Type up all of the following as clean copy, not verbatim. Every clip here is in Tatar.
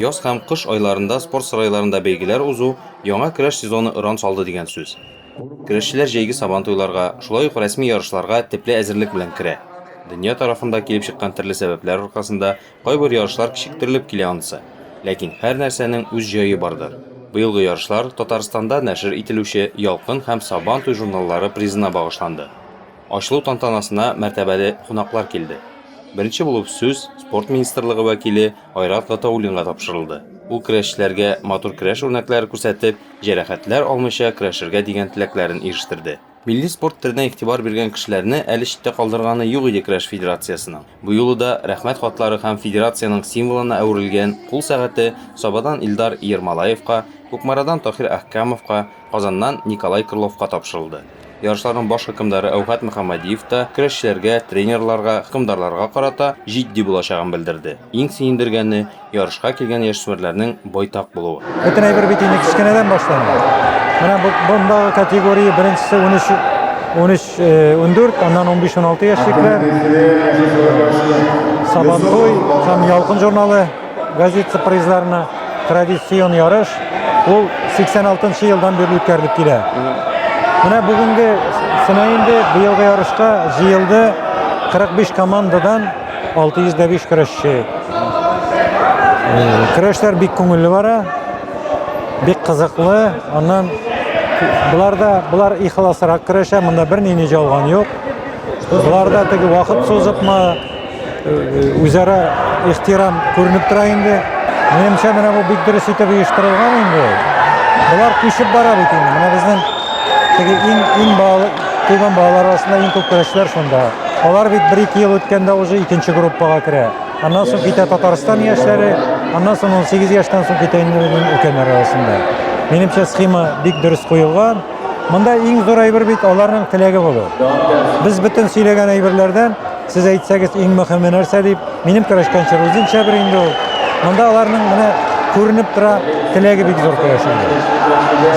Яз һәм кыш айларында спорт сарайларында бәйгеләр узу яңа көрәш сезоны оран салды дигән сүз. Көрәшчеләр җәйге Сабантуйларга, шулай ук рәсми ярышларга тепле әзерлек белән керә. Дөнья тарафында килеп чыккан төрле сәбәпләр аркасында кайбер ярышлар кичектерелеп килә анысы. Ләкин һәр нәрсәнең үз җае бардыр. Быелгы ярышлар Татарстанда нәшер ителүче Ялкын һәм Сабан туй журналлары призына багышланды. Ачылу тантанасына мәртәбәле кунаклар килде. Беренче булып сүз спорт министрлыгы вәкиле Айрат Гатауллинга тапшырылды. Ул көрәшчеләргә матур көрәш үрнәкләре күрсәтеп, җәрәхәтләр алмыйча көрәшергә дигән теләкләрен ирештерде. Милли спорт төренә игътибар биргән кешеләрне әле читтә калдырганы юк иде көрәш федерациясенең. Бу юлы да рәхмәт хатлары һәм федерациянең символына әверелгән кул сәгате Сабадан Илдар Ермолаевка, Кукмарадан Таһир Әхкәмовка, Казаннан Николай Крыловка тапшырылды. Ярышларның баш хөкемдары Әүхәт Мөхәммәдиев та көрәшчеләргә, тренерларга, хөкемдарларга карата җитди булачагын белдерде. Иң сөендергәне, ярышка килгән яшүсмерләрнең байтак булуы. Бөтен әйбер бит инде кечкенәдән башлана. Менә бу бундагы категория беренчесе 13 13 14, аннан 15-16 яшьлекләр. Сабантуй һәм Ялкын журналы газета призларына традицион ярыш ул 86 елдан бирле үткәрелеп килә. Менә бүгенге сына инде быелгы ярышка җыелды 45 командадан 605 көрәшче. Көрәшләр бик күңелле бара, бик кызыклы. Аннан болар да болар ихласрак көрәшә, монда бернинди жалган юк. Боларда теге вакыт сузыпмы, үзара ихтирам күренеп тора инде. Минемчә, менә бу бик дөрес итеп оештырылган инде. Болар күчеп бара бит инде. Менә безнең теге иң иң балалы туган балалар арасында иң күп көрәшчеләр шунда. Алар бит бер-ике ел үткәндә уже икенче группага керә. Аннан соң китә Татарстан яшьләре, аннан соң 18 яшьтән соң китә инде өлкәннәр арасында. Минемчә, схема бик дөрес куелган. Монда иң зур әйбер бит аларның теләге булу. Без бөтен сөйләгән әйберләрдән сез әйтсәгез иң мөһиме нәрсә дип, минем көрәшкән чор үзенчә бер инде ул. Монда аларның менә күренеп тора теләге бик зур көрәшергә.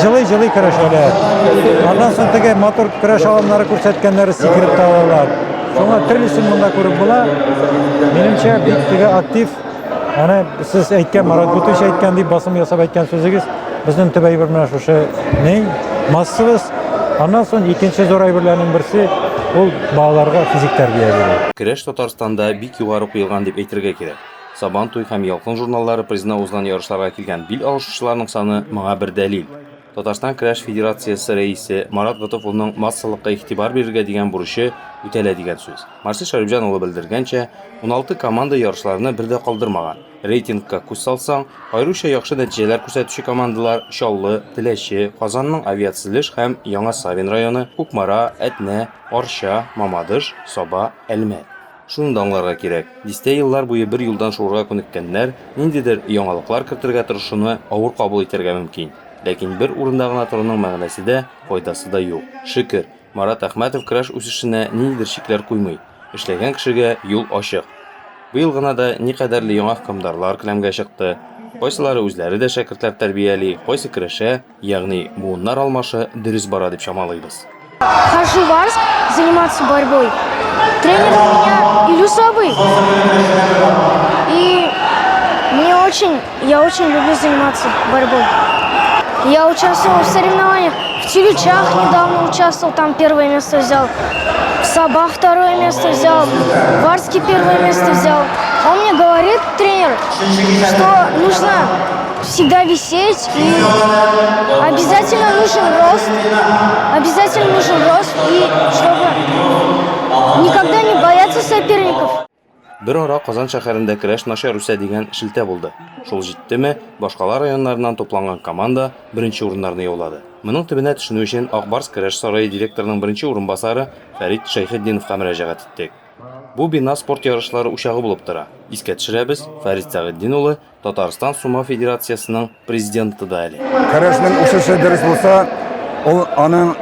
Җылый-җылый көрәшәләр. Аннан соң теге матур көрәш алымнары күрсәткәннәре сикереп тә алалар. Шуңа төрлесен монда күреп була. Минемчә, бик теге актив Әнә сез әйткән, Марат Гутович әйткән дип басым ясап әйткән сүзегез, безнең төп әйбер менә шушы ни, массабыз. Аннан соң икенче зур әйберләрнең берсе ул балаларга физик тәрбия бирү. Көрәш Татарстанда бик югары куелган дип әйтергә кирәк. Сабан туй һәм Ялкын журналлары призына узган ярышларга килгән бил алышучыларның саны моңа бер дәлил. Татарстан Көрәш федерациясе рәисе Марат Готыфовның массалыкка игътибар бирергә дигән бурычы үтәлә дигән сүз. Марсель Шәрипҗан улы белдергәнчә, 16 команда ярышларны бер дә калдырмаган. Рейтингка күз салсаң, аеруча яхшы нәтиҗәләр күрсәтүче командалар Чаллы, Теләче, Казанның Авиатөзелеш һәм Яңа Савин районы, Кукмара, Әтнә, Арча, Мамадыш, Саба, Әлмәт. Шуны да аңларга кирәк, дистә еллар буе бер юлдан шуырга күнеккәннәр ниндидер яңалыклар кертергә тырышуны авыр кабул итәргә мөмкин. Ләкин бер урында гына торуның мәгънәсе дә, файдасы да юк. Шөкер, Марат Әхмәтов көрәш үсешенә ниндидер чикләр куймый. Эшләгән кешегә юл ачык. Быел гына да никадәрле яңа хөкемдарлар келәмгә чыкты. Кайсылары үзләре дә шәкертләр тәрбияли, кайсы көрәшә, ягъни буыннар алмашы дөрес бара дип чамалыйбыз. Хожу в Арск заниматься борьбой. Тренер у меня Илюс абый. И мне очень, я очень люблю заниматься борьбой. Я участвовал в соревнованиях. В Тюлючах недавно участвовал, там первое место взял. В Сабах второе место взял. В Арске первое место взял. Он мне говорит, тренер, что нужно всегда висеть и обязательно нужен рост, обязательно нужен рост и чтобы никогда не бояться соперников. Бер ара Казан шәһәрендә көрәш начар үсә дигән шелтә булды. Шул җиттеме, башкала районнарыннан тупланган команда беренче урыннарны яулады. Моның төбенә төшенү өчен Ак Барс көрәш сарае директорының беренче урынбасары Фәрит Шәйхетдиновка мөрәҗәгать иттек. Бу бина спорт ярышлары учагы булып тора. Искә төшерәбез, Фәрит Сәгытдин улы Татарстан сумо федерациясенең президенты да әле. Көрәшнең үсеше дөрес булса, ул аның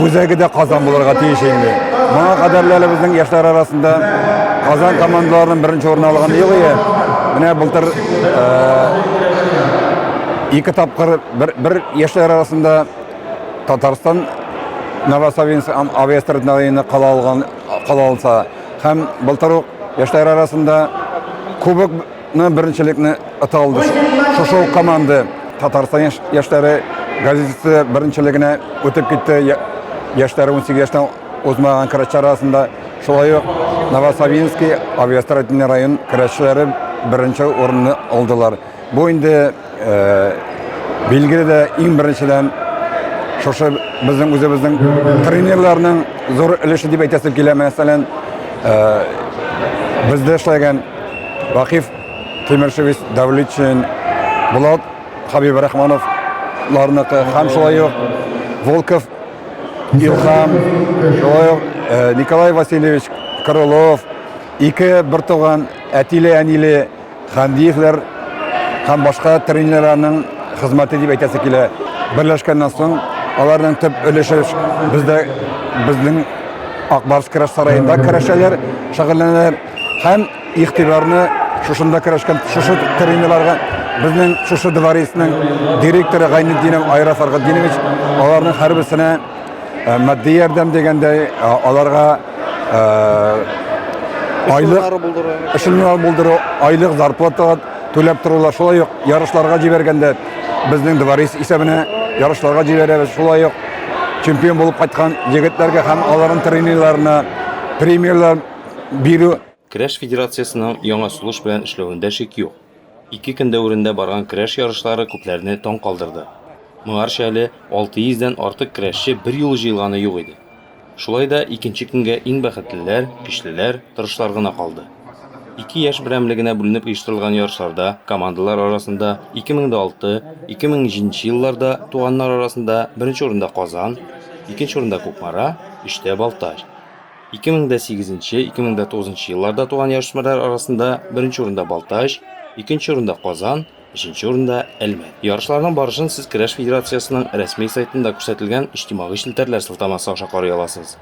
үзәге дә Казан булырга тиеш инде. Моңа кадәрле әле безнең яшьләр арасында Казан командаларының беренче урын алганы юк иде. Менә былтыр ике тапкыр бер, бер яшьләр арасында Татарстан Новосавинск авиастройны кала алган кала алса һәм былтыр ук яшьләр арасында кубок. Кубокны, беренчелекне ота алды. Шушы ук команда Татарстан яшьләре газетасы беренчелегенә үтеп китте. Яшьләре 18 яшьтән узмаган көрәшчеләр арасында шулай ук Новосавинский авиастроительный район көрәшчеләре беренче урынны алдылар. Бу инде билгеле дә иң беренчедән шушы безнең үзебезнең тренерларның зур өлеше дип әйтәсем килә. Мәсәлән, бездә эшләгән Вакиф Тимершевич Давлетшин, Булат Хабибрахмановларныкы һәм шулай ук Волков Илһам, шулай ук Николай Васильевич Крылов, ике бертуган әтиле-әниле Хәмдиевләр һәм башка тренерларның хезмәте дип әйтәсе килә. Берләшкәннән соң аларның төп өлеше бездә безнең Ак Барс көрәш сараенда көрәшәләр, шөгыльләнәләр һәм игътибарны шушында көрәшкән шушы тренерларга безнең шушы дворецның директоры Гайнетдинов Айрат Фаргатдинович аларның һәрберсенә Э, матди ярдәм дигәндәй, э, аларга э, айлык эшелоннар булдыру, айлык зарплата түләп торулар, шулай ук ярышларга җибәргәндә безнең дворец исәбенә ярышларга җибәрәбез, шулай ук чемпион булып кайткан егетләргә һәм аларның тренерларына премияләр бирү. Көрәш федерациясенең яңа сулыш белән эшләвендә шик юк. Ике көн дәверендә барган көрәш ярышлары күпләрне таң калдырды. Моңарчы әле 600 дән артык көрәшче берьюлы җыелганы юк иде. Шулай да икенче көнгә иң бәхетлеләр, көчлеләр, тырышлар гына калды. Ике яшь берәмлегенә бүленеп оештырылган ярышларда командалар арасында 2006, 2007 елларда туганнар арасында беренче урында Казан, икенче урында Кукмара, өчтә Балтач. 2008 2009 елларда туган яшүсмерләр арасында беренче урында Балтач, икенче урында Казан, өченче урында Әлмәт. Ярышларның барышын сез Көрәш федерациясенең рәсми сайтында күрсәтелгән иҗтимагый челтәрләр сылтамасы аша карый аласыз.